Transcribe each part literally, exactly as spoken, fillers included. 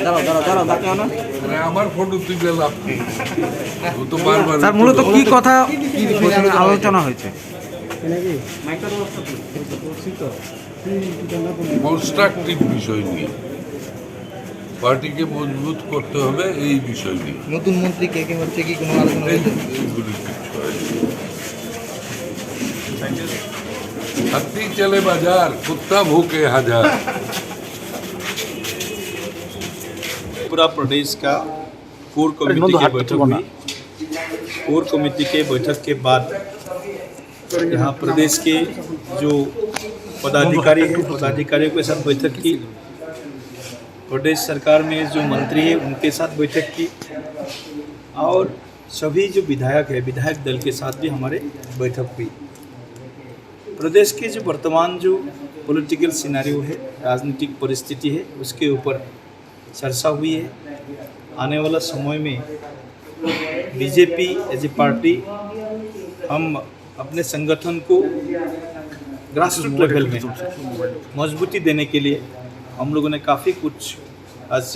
দাঁড়াও, দাঁড়াও, দাঁড়াও, দাঁড়াও। মানে আমার ফটো তুই লাভ নেই। ও তো বারবার স্যার, মূলত কি কথা আলোচনা হয়েছে? কনস্ট্রাকটিভ বিষয় নিয়ে, পার্টিকে মজবুত করতে হবে এই বিষয় নিয়ে। নতুন মন্ত্রী কে কে হচ্ছে কি কোনো আলোচনা এই হয়েছে? এইগুলি কিছু হয়নি। হাতি চলে বাজার, কুত্তা ভুকে হাজার। पूरा प्रदेश का कोर कमेटी की बैठक हुई। कोर कमेटी के बैठक के बाद यहाँ प्रदेश के जो पदाधिकारी हैं, पदाधिकारियों के साथ बैठक की, प्रदेश सरकार में जो मंत्री है उनके साथ बैठक की और सभी जो विधायक है, विधायक दल के साथ भी हमारे बैठक हुई। प्रदेश के जो वर्तमान जो पॉलिटिकल सिनेरियो है, राजनीतिक परिस्थिति है, उसके ऊपर चर्चा हुई है। आने वाला समय में बीजेपी एज ए पार्टी हम अपने संगठन को ग्रासरूट लेवल में मजबूती देने के लिए हम लोगों ने काफ़ी कुछ आज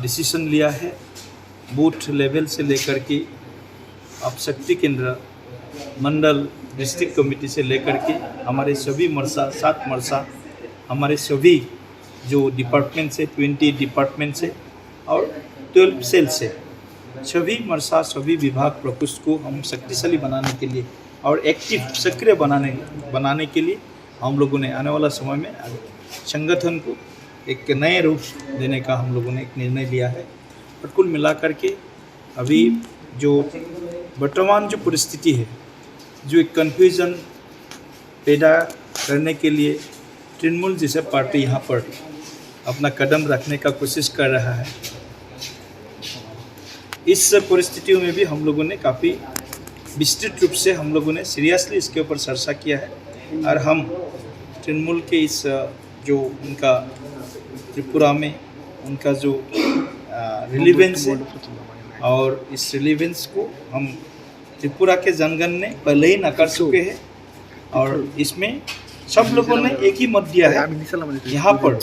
डिसीजन लिया है। बूथ लेवल से लेकर के आप शक्ति केंद्र, मंडल, डिस्ट्रिक्ट कमेटी से लेकर के हमारे सभी मरसा, सात मरसा, हमारे सभी जो डिपार्टमेंट्स है, ट्वेंटी डिपार्टमेंट्स है और ट्वेल्व सेल्स है, सभी मरसा, सभी विभाग प्रकोष्ठ को हम शक्तिशाली बनाने के लिए और एक्टिव, सक्रिय बनाने बनाने के लिए हम लोगों ने आने वाला समय में संगठन को एक नए रूप देने का हम लोगों ने एक निर्णय लिया है। और कुल मिलाकर के अभी जो वर्तमान जो परिस्थिति है, जो एक कन्फ्यूजन पैदा करने के लिए तृणमूल जैसे पार्टी यहाँ पर अपना कदम रखने का कोशिश कर रहा है। इस परिस्थितियों में भी हम लोगों ने काफ़ी विस्तृत रूप से हम लोगों ने सीरियसली इसके ऊपर चर्चा किया है और हम तृणमूल के इस, अ, जो उनका त्रिपुरा में उनका जो, अ, रिलीवेंस है और इस रिलीवेंस को हम त्रिपुरा के जनगण ने पहले ही नकार चुके हैं और इसमें सब लोगों ने एक ही मत दिया है, यहाँ पर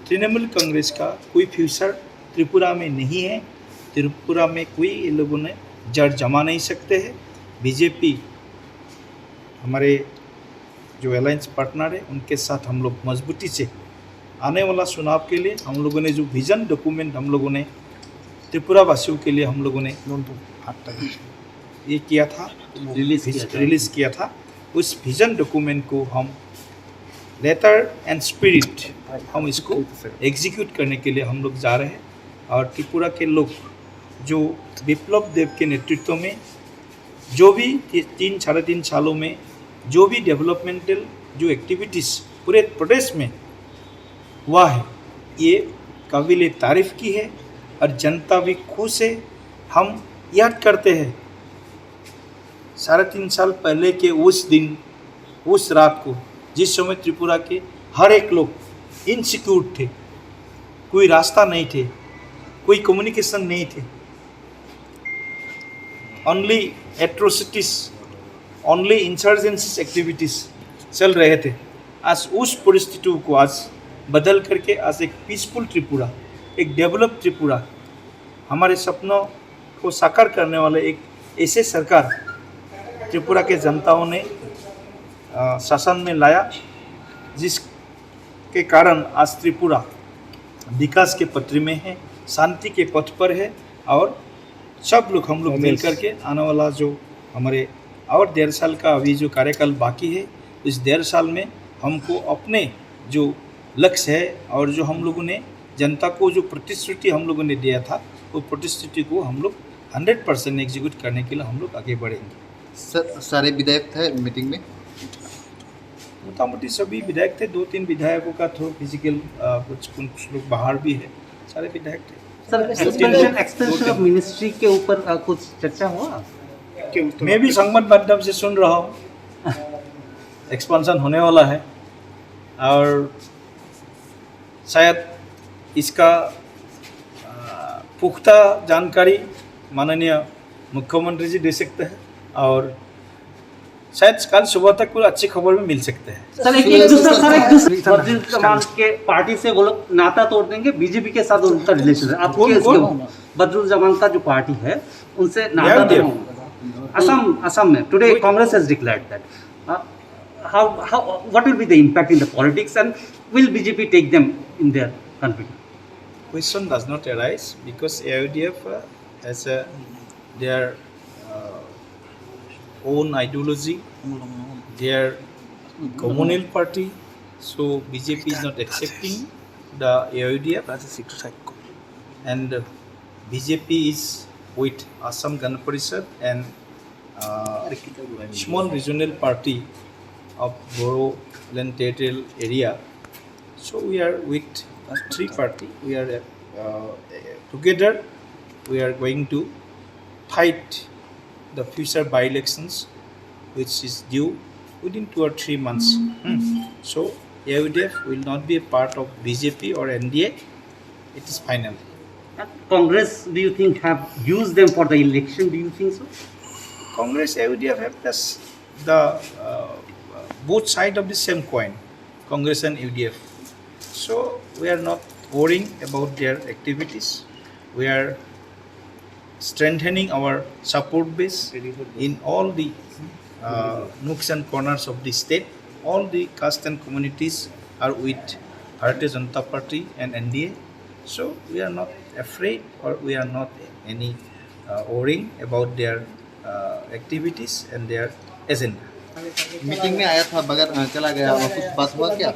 तृणमूल कांग्रेस का कोई फ्यूचर त्रिपुरा में नहीं है। त्रिपुरा में कोई ये लोगों ने जड़ जमा नहीं सकते हैं। बीजेपी हमारे जो अलायंस पार्टनर है, उनके साथ हम लोग मजबूती से आने वाला चुनाव के लिए हम लोगों ने जो विजन डॉक्यूमेंट हम लोगों ने त्रिपुरा वासियों के लिए हम लोगों ने ये किया था, रिलीज किया था। रिलीज किया था, उस विजन डॉक्यूमेंट को हम लेटर एंड स्पिरिट हम इसको एग्जीक्यूट करने के लिए हम लोग जा रहे हैं। और त्रिपुरा के लोग जो विप्लव देव के नेतृत्व में जो भी ती-, तीन, साढ़े तीन सालों में जो भी डेवलपमेंटल जो एक्टिविटीज़ पूरे प्रदेश में हुआ है, ये काबिल तारीफ़ की है और जनता भी खुश है। हम याद करते हैं, साढ़े तीन साल पहले के उस दिन, उस रात को, जिस समय त्रिपुरा के हर एक लोग इनसिक्योर थे, कोई रास्ता नहीं थे, कोई कम्युनिकेशन नहीं थे, only atrocities, only insurgencies activities चल रहे थे। आज उस परिस्थितियों को आज बदल करके आज एक पीसफुल त्रिपुरा, एक डेवलप त्रिपुरा, हमारे सपनों को साकार करने वाले एक ऐसे सरकार त्रिपुरा के जनताओं ने, अ, शासन में लाया, जिसके कारण आज त्रिपुरा विकास के पटरी में है, शांति के पथ पर है और सब लोग, हम लोग मिल करके आने वाला जो हमारे और डेढ़ साल का अभी जो कार्यकाल बाकी है, इस डेढ़ साल में हमको अपने जो लक्ष्य है और जो हम लोगों ने जनता को जो प्रतिश्रुति हम लोगों ने दिया था, वो प्रतिश्रुति को हम लोग हंड्रेड परसेंट एग्जीक्यूट करने के लिए हम लोग आगे बढ़ेंगे। सर, सारे विधायक थे मीटिंग में? मोटामोटी सभी विधायक थे। दो तीन विधायकों का थोड़ा फिजिकल, अ, कुछ, कुछ लोग बाहर भी है। सारे विधायक थे। Sir, expansion, expansion of ministry के ऊपर, अ, कुछ चर्चा हुआ? मैं भी संबाद माध्यम से सुन रहा हूँ, एक्सपेंशन होने वाला है और शायद इसका, अ, पुख्ता जानकारी माननीय मुख्यमंत्री जी दे सकते हैं और शायद कल सुबह तक कोई अच्छी खबर भी मिल सकते हैं। सर, एक, एक दूसरा, सर, एक दूसरा, बदरुल जमान के पार्टी से वो लोग नाता तोड़ देंगे, बीजेपी के साथ उनका रिलेशन है। आप कौन, क्या इसके कौन? बदरुल जमान का जो पार्टी है, उनसे नाता तोड़, असम, असम में today Congress has declared that. Uh, how, how, what will be the impact in the politics, and will B J P take them in their country? Question does not arise because A I U D F, uh, has a, their, uh, own ideology, their communal party, so B J P is not accepting the A I U D F, and B J P is with Assam Gana Parishad and uh, small regional party of Bodoland Territorial Area. So we are with three party. We are, uh, together. We are going to fight the future by-elections, which is due within two or three months. Hmm. So A I U D F will not be a part of B J P or N D A. It is final. Congress, do you think, have used them for the election? Do you think so? Congress, A I U D F have this, the, uh, both side of the same coin, Congress and U D F. So we are not worrying about their activities. We are strengthening our support base in all the, uh, nooks and corners of the state. All the caste and communities are with Bharatiya Janata Party and N D A. So we are not afraid or we are not any, uh, worrying about their, uh, activities and their agenda. Meeting में आया था मगर, अ, चला गया, और कुछ बात हुआ क्या?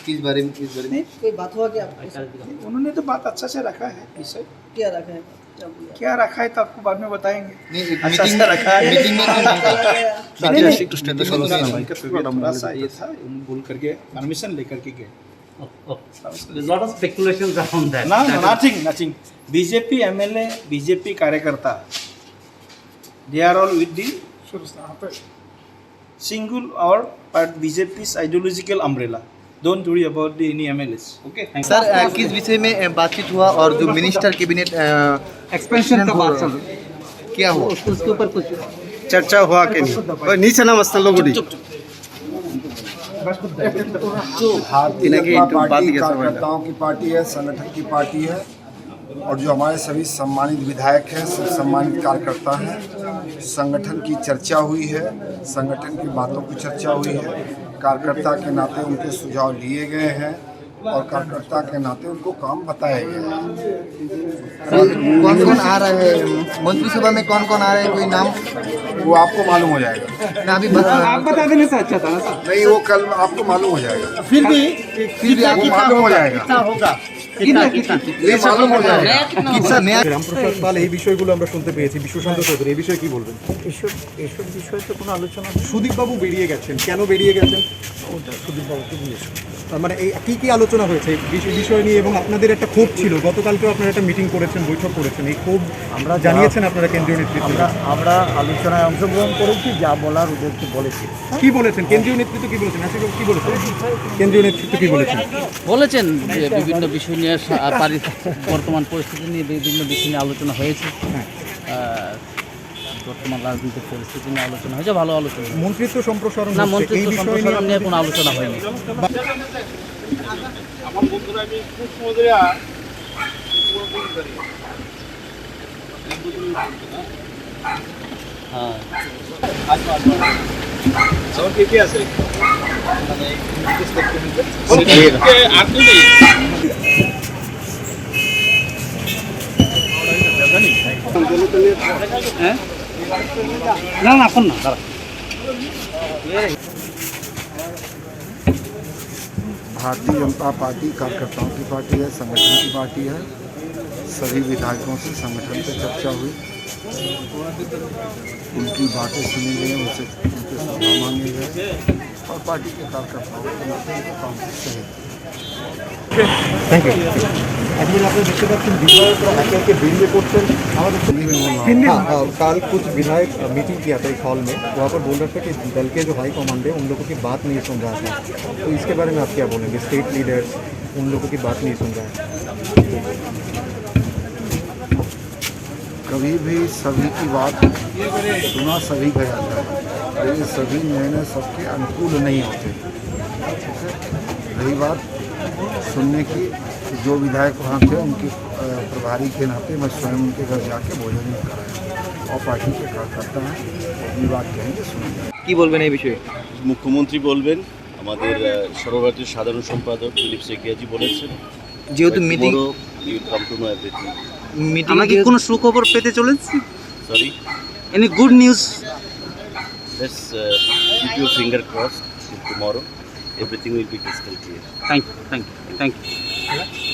किस बारे में, किस बारे में? नहीं, कोई बात हुआ क्या आपको? उन्होंने तो बात अच्छा से रखा है विषय। क्या रखा है? क्या रखा है तो आपको बाद में बताएंगे। नहीं, एक अच्छा मीटिंग, सा रखा है। मीटिंग में तो नहीं था। नहीं, नहीं, नहीं। मीटिंग में तो नहीं था। थोड़ा सा ये था, बोल करके परमिशन लेकर के गए। Okay, okay. Lot of speculations around that. No, no, nothing, nothing. B J P M L A, B J P कार्यकर्ता, they are all with the single or but B J P's ideological umbrella. Don't worry about the any M L As. Okay, thank you. Sir, अ, किस विषय में, अ, बातचीत हुआ और जो minister cabinet, अ, एक्सपेंशन का बात चल रही है। क्या हुआ? उस, उसके ऊपर कुछ चर्चा हुआ कि नहीं? ओए, नीचे ना मस्त लोगों ने। भारतीय जनता पार्टी कार्यकर्ताओं की पार्टी है, संगठन की पार्टी है। और जो हमारे सभी सम्मानित विधायक हैं, सब सम्मानित कार्यकर्ता हैं, संगठन की चर्चा हुई है, संगठन की बातों की चर्चा हुई है, कार्यकर्ता के नाते उनके सुझाव लिए गए हैं और कार्यकर्ता के नाते उनको काम बताया गया है। कौन कौन आ रहे हैं? मंत्री सभा में कौन कौन आ रहे हैं, कोई नाम? वो आपको मालूम हो जाएगा। ना, अभी बता, आप बता देने से अच्छा था ना, सर। नहीं, वो कल आपको मालूम हो जाएगा। फिर भी, फिर भी वो आपको मालूम हो जाएगा। कितना होगा? कितना, कितना? ये मालूम हो जाएगा। कितना होगा? রামপ্রসাদ পাল, এই বিষয়গুলো আমরা শুনতে পেয়েছি, বিশ্বশান্ত চৌধুরী, এই বিষয়ে কি বলবেন? এইসব, এইসব বিষয়ে তো কোনো আলোচনা নেই। সুদীপবাবু বেরিয়ে গেছেন, কেন বেরিয়ে গেছেন? ওটা সুদীপবাবুকে জিজ্ঞেস করুন। তার মানে এই কি কি আলোচনা হয়েছে এই বিষ-, বিষয় নিয়ে? এবং আপনাদের একটা ক্ষোভ ছিল, গতকালকেও আপনারা একটা মিটিং করেছেন, বৈঠক করেছেন, এই ক্ষোভ আমরা যা জানিয়েছেন আপনারা কেন্দ্রীয় নেতৃত্বকে? আমরা, আমরা আলোচনায় অংশগ্রহণ করেছি, যা বলার ওদেরকে বলেছি। কি বলেছেন কেন্দ্রীয় নেতৃত্ব, কি বলেছেন? আশিস বাবু কি বলেছেন? কেন্দ্রীয় নেতৃত্ব কি বলেছেন? বলেছেন যে বিভিন্ন বিষয় নিয়ে সা-, আর পারি-, বর্তমান পরিস্থিতি নিয়ে বিভিন্ন বিষয় নিয়ে আলোচনা হয়েছে। হ্যাঁ। আহ, বর্তমান রাজনৈতিক পরিস্থিতি নিয়ে আলোচনা হয়েছে, ভালো আলোচনা হয়েছে। মন্ত্রিত্ব সম্প্রসারণ না, হচ্ছে, এই মন্ত্রিত্ব বিষয় নিয়ে সম্প্রসারণ নিয়ে আপনাদের কোনো আলোচনা হয়নি। আমার বন্ধুরা আমি খুব সমুদ্রে আর হ্যাঁ। আসো, আসো। আমার কে কে আছে? মানে, হ্যাঁ? না, না, এখন না, দাঁড়া। भारतीय जनता पार्टी कार्यकर्ताओं की पार्टी है, संगठन की पार्टी है। सभी विधायकों से संगठन पर चर्चा हुई, उनकी बातें सुनी गई, उनसे, उनके सुझाव मांगे गए और पार्टी के कार्यकर्ताओं को उनके काम से सहयोग। Thank you. এখন আপনি দেখতে পাচ্ছেন বিধায়করা একে একে বেরিয়ে পড়ছেন। আমাদের हिंदी में बोलना। हाँ, हाँ, कल कुछ विधायक, अ, मीटिंग किया था एक हॉल में, वहाँ पर बोल रहा था कि दल के जो हाई कमांड है उन लोगों की बात नहीं सुन रहा था, तो इसके बारे में आप क्या बोलेंगे? स्टेट लीडर्स उन लोगों की बात नहीं सुन रहा है। कभी भी सभी की बात सुना सभी का जाता है, लेकिन सभी निर्णय सबके अनुकूल नहीं होते। रही बात सुनने की, जो विधायक वहाँ थे उनके, अ, प्रभारी के नाते मैं स्वयं उनके घर जाके भोजन भी कराया और पार्टी के कार्यकर्ता हैं, वो अपनी बात कहेंगे, सुनेंगे। কি বলবেন এই বিষয়ে? মুখ্যমন্ত্রী বলবেন, আমাদের আহ, সর্বভারতীয় সাধারণ সম্পাদক দিলীপ সেকিয়াজি বলেছেন, যেহেতু meeting Tomorrow you will come to know everything. Meeting আমরা কি কোনো সুখবর পেতে চলেছি? Sorry, any good news? let's uh, keep your finger crossed till tomorrow. Everything will be crystal clear. Thank you, thank you, thank you.